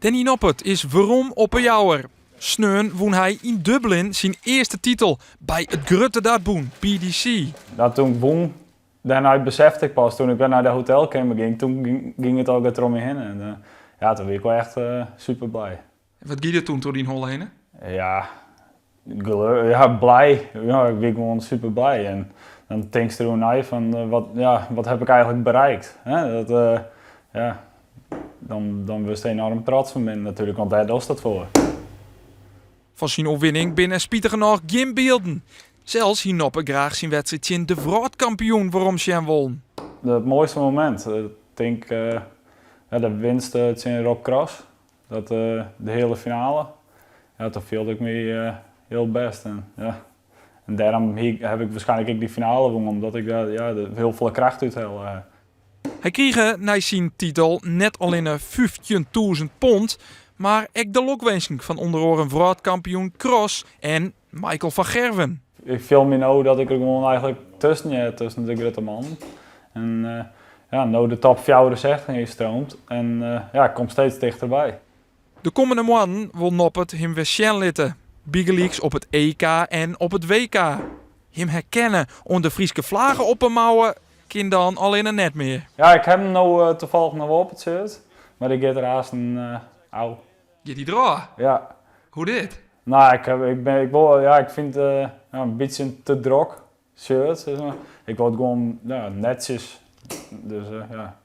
Danny Noppert is werom op 'e Jouwer. Sneon wûn hy yn Dublin syn earste titel by it grutte dartbûn PDC. Dat toen ik wûn, dêrnei besefte ik pas, toen ik wer nei de hotelkeamer gyng, toen gyng it allegear troch my hinne. En ja, toen wie ik wol echt super blij. En wat gie der toen troch dyn holle hinne? Ja, ja, blij. Ja, ik wie gewoan super blij. En dan tinkst deroer nei fan, wat, ja, wat heb ik eigenlijk bereikt? Hè? Dat, ja, dan, dan wurdst enorm trots fan binnen natuerlik, want dêr dochst it foar. Fan syn oerwinning binne spitigernôch gjin bylden. Sels hie Noppert graach syn wedstriid tsjin de wrâldkampioen werom sjen wollen. It moaiste momint, ik tink ja, de winst tsjin Rob Cross. Dat de heale finale. Ja, toen fielde ik my hiel bêst. En, ja, en dêrom haw ik waarskynlik ek dy finale wûn, omdat ik dêr ja, hiel folle kracht út helle. Hy krige nei syn titel net allinne 15.000 pond, mar ek de lokwinsken fan ûnder oaren wrâldkampioen Cross en Michael van Gerwen. Ik fiel my no dat ik der gewoan eigentlik tusken hear, tusken de grutte mannen. En ja, no de top 64 ynstreamd en ja, ik kom steeds tichterby. De kommende moannen wol Noppert him wer sjen litte, bygelyks op it EK en op it WK. Him herkenne oan de Fryske flage op 'e mouwe kin dan allinne net mear. Ja, ik ha him no tafallich noch wol op it shirt, mar dy giet der aanst ôf. Giet dy derôf? Ja. Hoe dit? No, ik, ik, bin, ik, wol, ja, ik fyn it ja, in bytsje te drok shirt, sis mar. Ik wol it gewoan ja, netsjes. Dus ja.